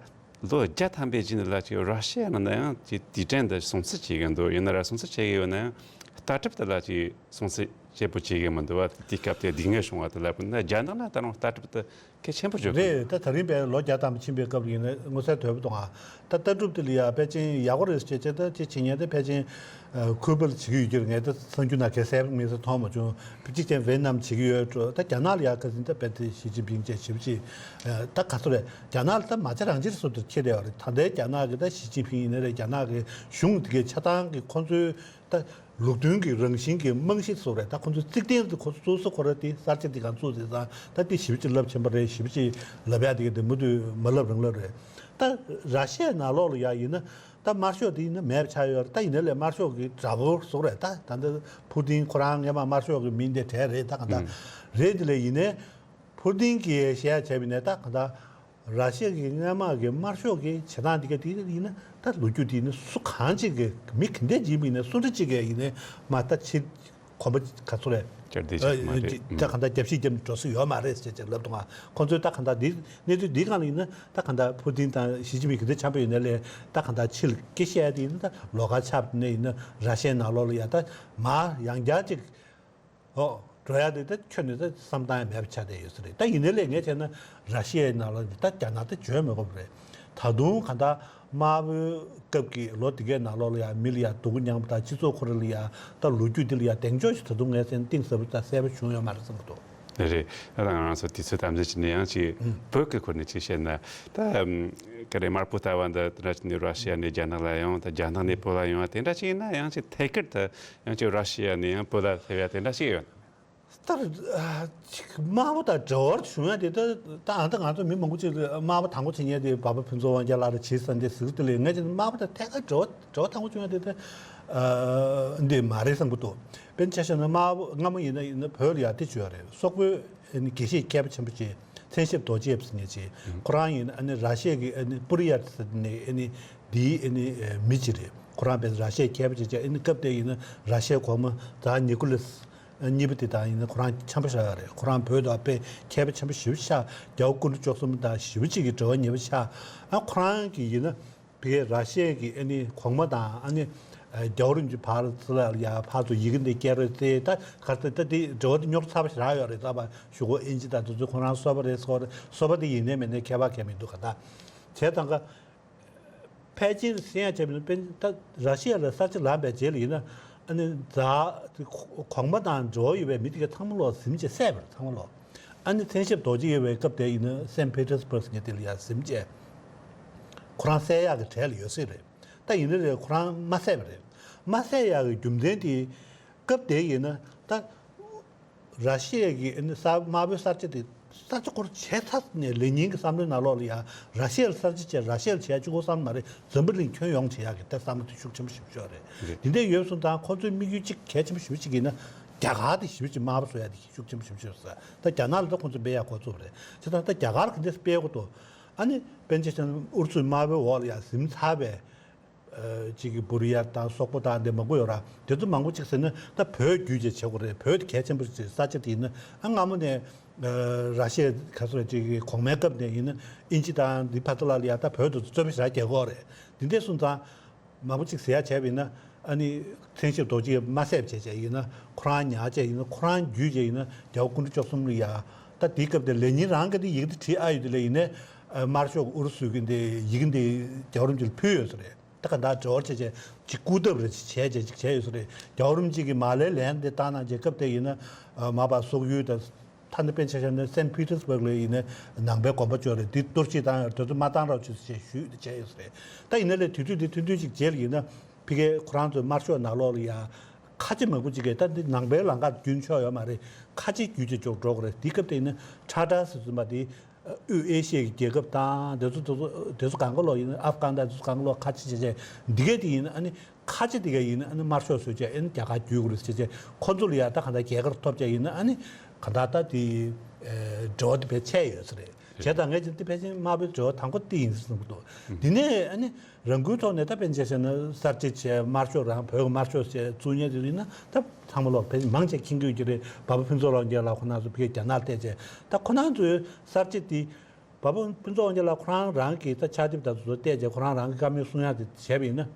ལོ་བརྒྱ་ཐམ་པའི་རྗེས་ནས་ལ་ཅིག་ར་ཤི་ཡ་ནང་ན་ཡང་ཅིག་དུས་དྲན་འདི་སྲུང་བརྩི་བྱེད་ཀྱི་འདུག་ཡིན་ན་ར་སྲུང་བརྩི་བྱེད་ཀྱི་ཡོད་ན་ཡང་ལྟ་གྲུབ་དེ་ལ་ཅིག་སྲུང་བརྩི་བྱེད་པོ་བྱེད་ཀྱི་མི་འདུག་བ། དེའི་སྐབས་དེ་སྡུག་བསྔལ་བྱུང་བ་དེ་ལ་དཔེར་ན་རྒྱ་ནག་ལ་ད་རུང་ལྟ་གྲུབ་དེ་གལ་ཆེན་པོ་བརྗོད་ཀྱི་རེད། ད་ད་རིང་བས་ལོ་བརྒྱ་ཐམ་པ་ཕྱིན་པའི་སྐབས་ཡིན་ན་མངོན་གསལ་དོད་པོ་གཏོང་ཨ། ད་ལྟ་གྲུབ་དེ་ལ་ཡ་ཕལ་ཆེར་ཡག་པོ་རེད་ཟེར་བྱས་ད་ཅིག་བྱེད་མཁན་དེ་ཕལ་ཆེར་ཁུ་པ་ལ་བྱེད་ཀྱི་ཡོད་ཀྱི་རེད། ངས་ད་གསར་འགྱུར་ནང་ག་གསལ་མིན་ས་མཐོང་མ་བྱུང་། ཕལ་ཆེར་ཅན་ཝེ་ནམ་བྱེད་ཀྱི་ཡོད་འགྲོ། ད་རྒྱ་ནག་ལ་ཡ་ཁ་སང་ད་དཔེ་དེ་ཞི་ཅིན་ཕིང་བཅས་ཞིབ་ཅིག་ད་ག་ཚོད་རེད། རྒྱ་ནག་ལ་ད་མ་བྱ་རང་བྱེད་སོ་དེར་ཁྱེར་བསྡད་པ་རེད། ད་ལྟའི་རྒྱ་ནག་གི་ད་ཞི་ཅིན་ཕིང་ཡིན་ན་རེད། རྒྱ་ནག་གི་གཞུང་དེ་གའི་ཆ་ཚང་གི་ཁོང་ཚོའི་ད་ལུགས་མཐུན་གྱི་རང་བཞིན་གྱི་རྨང་གཞི་བཟོ་རེད། ད་ཁོང་ཚོའི་རྩིག་གདན་དེ་ཁོ་ཚོ་བཙུགས་ས་ཁོ་ར་དེ་གསར་བརྗེ་དེ་གང་བཙུགས་ཟེར་ཙང་ད་དེ་ཞིབ་ཅིག་རླབས་ཆེན་པོ་རེད། ཞིབ་ཅིག་ལབ་ཡ་དེ་གའི་དེ་མུ་མཐུད་མ་ལབ་རང་ལབ་རེད། ད་ར་ཤི་ཡའི་ནང་ལོགས་ལ་ཡ་ཡིན་ན་ད་དམར་ཤོག་དེ་ཡིན་ན་མེད་པ་ཆགས་ཡོད་རེད། ད་ཡིན་ན་ལས་དམར་ཤོག་གི་དགྲ་བོ་བཟོ་རེད། ད་ད་ལྟ་ཕུ་ཏིན་ཁོ་རང་སྔས་མ་དམར་ཤོག་གི་མི་འདི་གྲས་རེད། ད་གང་ད་རེད། དེ་ལས་ཡིན་ནའི་ཕུ་ཏིན་གྱིས་བཤད་བྱས་པ་ཡིན་ན་ད་གང་ད། ར་ཤི་ཡ་གི་སྔས་མ་གི་དམར་ཤོག་གི་བྱེད་སྟངས་འདི་ག་དེ་ཡིན་ན་ད་ལོ་རྒྱུས་དེ་ཡིན་ན་སུ་གང་ཅིག་གི་མི་ག་འདྲས་ཅིག་ཡིན་ནའི་སུ་འདྲ་ཅིག་གི་ཡིན་ནའི་མ་ད་ཕྱི་ གོམ་པ་ག་ཚོད་རེད། བསྐྱར་ཟློས་བྱེད་ཐུབ་མ་རེད། ཨ། ད་གང་ལྟར་རྒྱབ་བཤིག་རྒྱབ་ནས་འགྲོ་ས་ཡོད་མ་རེད་ཟེར་ཅིག་ལབ་འདུག་ཨ། ཁོང་ཚོས་ད་གང་ལྟར་འདི་གནས་ཚུལ་འདིའི་སྒང་ལ་ཡིན་ན་ད་གང་ལྟར་ཕུ་ཏིན་དང་ཞི་ཅིན་ཕིང་གི་འདི་འཆམ་པོ་ཡོད་ནའི་ལས་ད་གང་ལྟར་ཕྱི་ལ་སྐད་བཤད་དེ་ཡིན་ན་ད་ལོགས་ཀ་ཆགས་ནས་ཡིན་ན་ར་ཤའི་ནང་ལོགས་ལ་ཡ་ད་མར་ཡང་བསྐྱར་ཅིག་ཨོ་འགྲོ་ཡ་དེ་ད་ཁྱོན་ནས་ད་བསམ་སྟངས་ཡང་མེད་པ་ཆགས་བསྡད་ཡོད་ས་རེད། ད་ཡིན་ནའི་ལས་ངས་བྱས་ན་ར་ཤི་ཡའི་ནང་ལོགས་ལ་ད་རྒྱ་ནག་ད་འཇོན་མི་དགོས་པ་རེད། ད་དུང་གང་ལྟར་དམར་པོའི་སྐབས་ཀྱི་ལོ་དེ་གའི་ནང་ལོགས་ལ་ཡང་མི་ལ་ཡང་སྡུག་པོ་མྱངས་པ་དང་སྤྱི་ཚོགས་ཁོ་རང་ལ་ཡང་ད་ལོ་རྒྱུས་འདི་ལ་ཡང་གདེང་འཇོག་ཞིག་ད་དུང་ངས་བསམ་གཏིང་ཟབ་པོ་དང་གསལ་པོ་བྱུང་ཡོད་མ་རེད་བསམ་གྱི་འདུག། རེད། ད་ང་རང་ཚོ་དུས་ཚོད་དམ་འཛིན་བྱས་ནས་ཡང་ཅིག་ཨུམ། བོད་ཀྱི་སྐོར་ནས་ཅིག་བཤད་ན། ད་ཨམ། ཀ་རེ་དམར་པོ་ལྟ་བ་འདི་དེ་འདྲ་ཅིག་ནི་ར་ཤི་ཡ་ནས་རྒྱ་ནག་ལ་ཡོང་། ད་རྒྱ་ནག་ནས་བོད་ལ་ཡོང་བ་དེ་འདྲ་ཅིག་ཡིན་ན་ཡང་ཅིག་ཐད་ཀར་དུ་ཡང་ཅིག་ར་ཤི་ཡ་ནས་ཡང་བོད་ལ་སླེབས་ཡ་དེ་འདྲ་ཅིག་ཡོད། ད་ཨ་ཅིག་དམར་པོ་དང་འབྲེལ་བ་བྱུང་ཡ་དེ་ད་ད་ཨ་ད་ང་ཚོ་མི་མང་པོ་ཅིག་དམར་པོ་དང་པོ་བྱེད་མཁན་དེ་བ་བ་ཕུན་ཚོགས་དབང་རྒྱལ་ལགས་རེད། བྱས་ཙང་དེ་ཟུར་དེ་ལས་ངས་ཅིག་དམར་པོ་དང་ཐད་ཀར་འབྲེལ་བ་འབྲེལ་བ་དང་པོ་བྱུང་ཡ་དེ་ད་ཨ་འདི་མ་རེད་བསམ་གྱི་འདུག། དཔེར་ན་ཆ་བཞག་ན་དམར་པོ་སྔ་མོ་ཡིན་ན་ཡིན་ན་བོད་ལ་ཡ་དེ་བྱོས་ཡ་རེད། སོག་པོའི་ཨ་ནི་དགེ་བཤེས་མཁས་པ་ཆེན་པོ་ཅིག་མཚན་ཞབས་རྡོ་རྗེ་ཟེར་མཁན་ཅིག་ཁོ་རང་ཡིན་ཨ་ནི་ར་ཤི་ཡ་གི་ཨ་ནི་པུ་རི་ཡ་ཟེར་ནས་ཨ་ནི་འདིའི་ཨ་ནི་མི་ཅིག་རེད། ཁོ་རང་དཔེ་ར་ཤི་ཡའི་མཁས་པ་ཅིག་ཅིག་ཨ་ནི་སྐབས་དེ་ཡིན་ན་ར་ཤི་ཡའི་གོང་མ་ཛར་ནི་ཀོ་ལི་སི་གཉིས་པ་དེ་དང་ཡིན་ན་ཁོ་རང་འཆམ་པོ་བཞག་ཡོད་རེད། ཁོ་རང་བོད་དུ་དཔེ་མཁས་པ་ཆེན་པོ་ཞེ་པོ་ཆགས། རྒྱལ་བ་སྐུ་ཕྲེང་བཅུ་གསུམ་དང་ཞེ་པོ་ཅིག་གི་འབྲེལ་བ་ཉེ་པོ་ཆགས། ཨ་ཁོ་རང་གི་ཡིན་ན་ཕ་གིའི་ར་ཤི་ཡ་གི་ཨ་ནི་གོང་མ་དང་ཨ་ནི་རྒྱལ་བ་རིན་པོ་ཆེ་ཕར་ཚུར་ལ་ཡ་ཕར་ཚུར་ཡི་གེ་འདི་བསྐྱལ་རོགས་ཟེར། ད་ག་ཚོད་ད་དེ་འབྲེལ་བ་དེ་རྙོག་ཚ་པོ་ཞིག་རག་ཡོད་རེད། ད་བ་ཞུ་གོ་ཨིན་ཇི་དང་དེ་ཚོ་ཁོ་རང་སོ་པ་རེད་ཟེར་གོ་རེད། སོ་པ་དེ་ཡིན་ནའི་མིན་ནའི་ཁྱད་པར་གང་ཡང་མི་འདུག་ག་ད་བྱས་ཙང་ག་ཕལ་ཆེར་ཟེར་ཡ་བྱས་པ་ཡིན་ན་ད་ར་ཤི་ཡ་ལ་གསར་བརྗེ་ལངས་པའི་རྗེས་ལ་ཡིན་ན་ཨ་ནི་ཛར་གོང་མ་དང་འབྲེལ་བ་ཡོད་པའི་མི་དེ་ག་ཚང་མ་ལོག་གཟིམ་བྱས་བསད་པ་རེད། ཚང་མ་ལོག་ཨ་ནི་མཚན་ཞབས་རྡོ་རྗེ་ཡོད་པའི་སྐབས་དེ་ཡིན་ན་སན་པི་ཏེར་སི་བྷག་ཟེར་མཁན་དེ་ལ་ཡ་གཟིམ་བྱས་ཁོ་རང་བསད་ཡག་གི་གྲས་ལ་ཡོད་སྲིད་རེད། ད་ཡིན་ན་རེད་ཁོ་རང་མ་བསད་པ་རེད། མ་བསད་ཡག་གི་རྒྱུ་མཚན་དེ་སྐབས་དེ་ཡིན་ན་ད། ར་ཤི་ཡ་གི་ཨ་ནི་གསར་དམར་པོའི་གསར་བརྗེ་དེ་གསར་བརྗེ་སྐོར་བྱས་ཚར་ནས་ལེ་ཉིན་གྱི་བསམ་བློའི་ནང་ལོགས་ལ་ཡང་ར་ཤི་ཡ་ལ་གསར་བརྗེ་བྱས་ར་ཤི་ཡ་ལ་བྱས་ཆོག་གི་བསམ་མ་རེད། འཛམ་བུ་གླིང་ཁྱོན་ཡོངས་བྱེད་ཡག་གི་ད་བསམ་བློ་དེ་ཤུགས་ཆེན་པོ་ཞིག་ཤོར་རེད། རེད། དེ་འདྲ་ཡོད་སོང་ཙང་ཁོང་ཚོའི་དམིགས་ཡུལ་གཅིག་གལ་ཆེན་པོ་ཞེ་པོ་ཅིག་ཡིན་ན་རྒྱ་གར་དེ་ཞེ་པོ་ཅིག་དམར་པོ་བཟོ་ཡག་དེ་ཤུགས་ཆེན་པོ་ཞེ་པོ་ཅིག་ཡོད་ས། ད་རྒྱ་ནག་ལ་ད་ཁོང་ཚོས་འབད་ཡག་འགོ་བཙུགས་པ་རེད། བྱས་ཙང་ད་རྒྱ་གར་ག་འདྲས་སྤེལ་དགོས་འདུག། ཨ་ནི་དཔེར་ན་ཆ་བཞག་ན་ཨུ་རུ་སུའི་དམར་པོའི་འོག་ལ་ཡང་གཟིམ་ཚར་བའི། ཨ་གཅིག་གི་བུ་རི་ཡ་དང་སོག་པོ་དང་འདི་མང་པོ་ཡོད་ར། དེ་ཚོ་མང་པོ་གཅིག་ཟེར་ན་ད་བོད་བརྒྱུད་བྱས་བྱེད་དགོས་རེད། བོད་དེ་གལ་ཆེན་པོ་ཞིག་རེད། ས་ཆ་དེ་ཡིན་ན་ཨ་སྔ་མོ་ནས་ཨ་ར་ཤི་ཡ་ག་ཚོད་ཅིག་གི་གོང་མའི་སྐབས་ནས་ཡིན་ན་ཨིན་ཇི་དང་འདི་ཕ་ཏ་ལ་ལ་ཡ་ད་བོད་དུ་རྩོད་པ་ཞེ་དྲག་རྒྱག་གི་ཡོད་རེད། དེ་འདྲས་སོང་ཙང་མང་པོ་གཅིག་ཟེར་ཡ་བྱས་པ་ཡིན་ན་ཨ་ནི་མཚན་ཞབས་རྡོ་རྗེ་མ་བསད་བྱས་བྱས་ཡིན་ན་ཁོ་རང་ཉར་བྱས་ཡིན་ན་ཁོ་རང་བརྒྱུད་བྱས་ཡིན་ན་རྒྱལ་བ་སྐུ་ཕྲེང་བཅུ་གསུམ་ལ་ཡ་ད་དེའི་སྐབས་དེ་ལེ་ཉིན་རང་གི་དེ་ཡི་གེ་དེ་བྲིས་ཨ་ཡོད་དེ་ལས་ཡིན་ནའི་ཨ་དམར་ཤོག་ཨུ་རུ་སུ་གི་འདི་ཡི་གེ་འདི་རྒྱལ་བ་རིན་པོ་ཆེ་ལ་ཕུལ་ཡོད་ས་རེད། ད་ག་འདྲ་འབྲེལ་བ་བྱས་བྱས་ཅིག་སྐུར་ཐབས་རེ་ཅིག་བྱས་བྱས་ཅིག་བྱས་ཡོད་ས་རེད། རྒྱལ་བ་རིན་པོ་ཆེ་གིས་མར་ལེ་ལན་འདི་བཏང་གནང་བྱས་སྐབས་དེ་ཡིན་ན་ཨ་མར་ཕར་སོག་ཡུལ་དང་ཐ་ན་དཔེར་ན་ཆ་བཞག་ན་སན་པི་ཏེར་སི་བྷག་ལ་ཡིན་ན་ནང་པའི་དགོན་པ་ཅིག་ཡོད་རེད། འདི་གཏོར་བཤིག་བཏང་ཡོད་རེད། དེ་ཚོ་མ་བཏང་རོགས་བྱེད་ཟེར་བྱས་ཞུས་བྱས་ཡོད་ས་རེད། ད་ཡིན་ན་ལས་དུས་ཚོད་འདི་ཐུང་ཐུང་ཅིག་རྗེས་ལ་ཡིན་ན་ཕ་གིའི་ཁོ་རང་ཚོའི་དམར་ཤོག་ནང་ལོགས་ལ་ཡ་ཁ་ཆེ་མང་པོ་ཅིག་གིས་ད་འདི་ནང་པའི་ལམ་ཁ་རྒྱུན་ཆོག་ཡོད་མ་རེད། ཁ་ཆེ་རྒྱུད་ཅིག་ཅོག་འགྲོ་དགོས་རེད། འདི་སྐབས་དེ་ཡིན་ན་ཁྲ་ཁྲ་ཟེར་ཚུལ་མ་དེ། དབུས་ཨེ་ཤི་ཡའི་རྒྱལ་ཁབ་དང་དེ་ཚོ་དེ་ཚོ་དེ་ཚོ་གང་ག་ལོག་ཡིན་ན་ཨབ་གྷན་དང་དེ་ཚོ་གང་ག་ལོག་ཁ་ཆེ་ཆེ་ཆེ་འདི་གས་དེ་ཡིན་ན་ཨ་ནི་ཁ་ཆེ་དེ་གས་ཡིན་ན་ཨ་ནི་དམར་ཤོག་བཟོས་བྱས་ཨ་ནི་རྒྱ་གར་བརྒྱུད་དགོས་རེད་ཟེར་བྱས་ཁོ་ཚོ་ལ་ཡ་ད་གང་ལྟར་རྒྱལ་ཁ་ཐོབ་བྱས་ཡིན་ན་ཨ་ནི་གང་ལྟར་ད་དེ་འབྲེལ་བ་དེ་བས་ཆད་ཡོད་ས་རེད། བྱས་ཙང་ངས་ཀྱང་དེ་ཕལ་ཆེར་དམར་པོའི་འབྲེལ་བ་དང་པོ་དེ་ཡིན་བསམ་གྱི་འདུག། དེ་ནས་ཨ་ནི། རང་འགུལ་ཐོག་ནས་ད་དཔེར་ན་ཆ་བཞག་ན་གསར་བརྗེ་བྱས་དམར་ཤོག་རང་བོད་ཀྱི་དམར་ཤོག་བྱས་བཙུགས་མཁན་དེ་ཡིན་ན་ད་ཚང་མ་ལོག་ཕལ་ཆེར་མང་ཆེ་མཁྱེན་གྱི་ཡོད་ཀྱི་རེད། བ་བ་ཕུན་ཚོགས་ལོ་རྒྱལ་ལགས་ཁོ་རང་ཚོ་ཕ་གིར་རྒྱ་ནག་བལྟས་བྱས་ད་ཁོ་རང་ཚོའི་གསར་བརྗེ་དེ་བ་བ་ཕུན་ཚོགས་ལོ་རྒྱལ་ལགས་ཁོ་རང་རང་གི་ད་ཕྱག་དེབ་དང་དེ་ཚོ་བལྟས་བྱས་ཁོ་རང་རང་གི་བཀའ་མོལ་གསུང་ཡག་དེ་བྱས་པ་ཡིན་ན་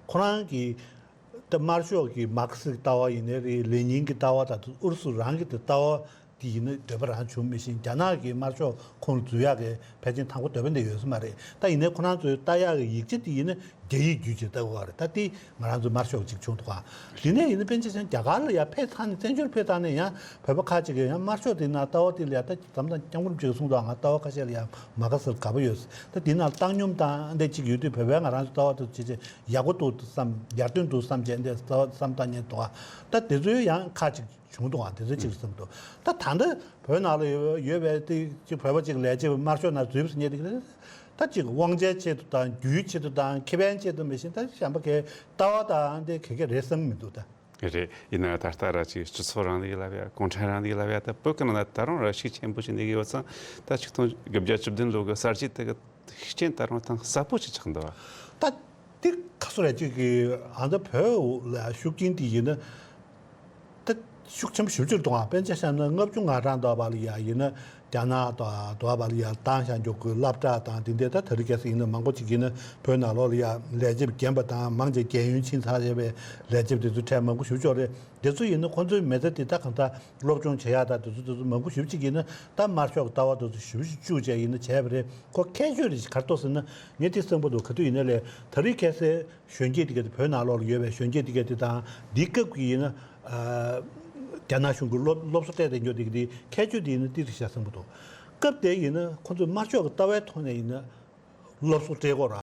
ཁོ་རང་གི་ད་དམར་ཤོག་གི་མར་ཁེ་སི་ལྟ་བ་ཡིན་ནའི་རེད། ལེ་ཉིན་གྱི་ལྟ་བ་དང་ཨུ་རུ་སུ་རང་གི་དེ་ལྟ་བ། དེ་ཡིན་ན་འདོད་པ་རང་བྱུང་མི་ཤེས། རྒྱ་ནག་གི་དམར་ཤོག་ཁོངས་ལ་འཛུལ་ཡག་གི་ཕལ་ཆེར་དང་པོ་འདོད་པ་འདི་ཡོད་ས་མ་རེད། ད་ཡིན་ནའི་ཁོ་རང་ཚོའི་ལྟ་ཡག་གི་ཡིག་ཆ་དེ་ཡིན་ན་རྒྱ་ཡིག་བརྒྱུད་བྱས་ལྟ་དགོས་པ་རེད། ད་དེ་ང་རང་ཚོའི་དམར་ཤོག་ཅིག་བྱུང་འདུག་ག། དེ་ནས་ཡིན་ན་དཔེར་ན་ཆ་བཞག་ན་རྒྱ་གར་ལ་ཡར་ཕེབས་ཚར་ནས་བཙན་བྱོལ་ཕེབས་ཚར་ནས་ཡང་བོད་པ་ཁག་ཅིག་གིས་ཡང་དམར་ཤོག་དེ་ན་ལྟ་བ་དེ་ལ་ཡང་ད་བྱམས་དང་སྐྱབས་མགོན་ཅིག་གིས་གསུངས་འདུག་ག། ང་ལྟ་བ་ཁ་ཤས་ལ་ཡང་མ་དགའ་ས་དགའ་པོ་ཡོད། ད་དེ་ན་བཏང་སྙོམས་དང་འདི་ཅིག་ཡོད་དུས་བོད་པའི་ང་རང་ཚོ་ལྟ་བ་དེ་བྱས་བྱས་ཡག་པོ་འདུག་བསམ་ཡར་ཐོན་འདུག་བསམ་བྱས་འདི་ལྟ་བ་བསམ་བཏང་མཁན་འདུག་ག། ད་དེ་ཚོའི་ཡང་ཁག་ཅིག་བྱུང་འདུག་ཨ། དེ་ཚོ་གཅིག་བསམ་འདུག། ད་ད་ལྟ་བོད་ནང་ལ་ཡོད་ཡོད་པའི་དེ་གཅིག་བོད་པ་གཅིག་ལས་བྱེད་པ་དམར་ཤོག་ནང་འཛུལ་བ་ཟེར་མཁན་དེ་ག་ད་གཅིག་དབང་ཆའི་ཆེད་དུ་དང་རྒྱུའི་ཆེད་དུ་དང་ཁེ་ཕན་ཆེད་དུ་མི་ཤེས། ད་གཞན་པ་གའི་ལྟ་བ་དང་དེ་ག་གེ་རེད་བསམ་མི་འདུག་ད། རེད། ཡིན་ན་ད་ལྟ་ར་ཅིག་སྤྱི་ཚོགས་རིང་ལུགས་ལབ་ཡ་གུང་ཁྲན་རིང་ལུགས་ལབ་ཡ་ད་བོད་ཀྱི་ནང་ལ་ད་རུང་ར་ཤུགས་ཆེན་པོ་ཞིག་གནས་ཀྱི་ཡོད་ཙང་ད་ཆིག་སྟོང་དགུ་བརྒྱ་བཅུ་བདུན་ལོ་གི་གསར་བརྗེ་དེ་གི་ཤུགས་རྐྱེན་ད་རུང་ཐང་ཟབ་པོ་ཞིག་ཆགས་འདུག་བ། ད་དེ་ག་ཚོད་རེད། ཅིག་གི་ཨ་ད་བོད་ལ་ཤུགས་རྐྱེན་དེ་ཡིན་ན་ ཤུགས་ཆེན་པོ་ཞེ་པོ་ཅིག་གཏོང་བ། དཔེར་ན་ཆ་བཞག་ན་ལྔ་བཅུ་ང་གྲངས་འདྲ་བ་ལ་ཡ་ཡིན་ན་རྒྱ་ནག་དང་འདྲ་བ་ལ་ཡ་བཏང་བཞག་རྒྱུ་གི་སློབ་གྲྭ་དང་དེ་འདྲ། ད་དེ་རིང་ཁ་སང་ཡིན་ན་མང་པོ་ཅིག་ཡིན་ན་བོད་ནང་ལོགས་ལ་ཡ་ལས་བྱེད་རྒན་པ་དང་མང་ཆེ་རྒན་ཡོལ་ཕྱིན་ཚར་བྱས་པའི་ལས་བྱེད་དེ་ཚོ་གྲས་མང་པོ་ཞེ་པོ་ཅིག་ཡོད་རེད། དེ་ཚོ་ཡིན་ན་ཁོང་ཚོའི་མི་ཚེ་དེ་ད་གང་ལྟར་སློབ་སྦྱོང་བྱེད་ཡག་དང་དེ་ཚོ་དེ་ཚོ་མང་པོ་ཞེ་པོ་ཅིག་ཡིན་ན་ད་དམར་ཤོག་གི་ལྟ་བ་དེ་ཚོ་ཞེ་པོ་ཅིག་བཅུག་བྱས་ཡིན་ན་བྱས་པ་རེད། ཁོ་ཁྱད་ཆོས་རེ་ཞིག་ག་རེ་འདུག་ཟེར་ན། ངས་དེ་གསུངས་པ་འདུག། ག་དུས་ཡིན་ན་ལས་དེ་རིང་ཁ་སང་གཞོན་སྐྱེས་དེ་ག་དེ་བོད་ནང་ལོགས་ལ་ཡོད་པའི་གཞོན་སྐྱེས་དེ་ག་དེ་དང་འདི་སྐབས་ཀྱི་ཡིན་ན་ཨ་རྒྱ་ནག་གཞུང་གི་སློབ་སློབ་གསོ་སྤྲད་བསྡད་རྒྱུ་དེ་ག་དེ་ཁྱད་ཆོས་དེ་ཡིན་ན་ཏི་རིག་ཤག་གསུངས་པ་འདུག། སྐབས་དེ་ཡིན་ན་ཁོ་ཚོས་དམར་ཤོག་གི་ལྟ་བའི་ཐོག་ནས་ཡིན་ན་སློབ་གསོ་སྤྲད་དགོས་ར།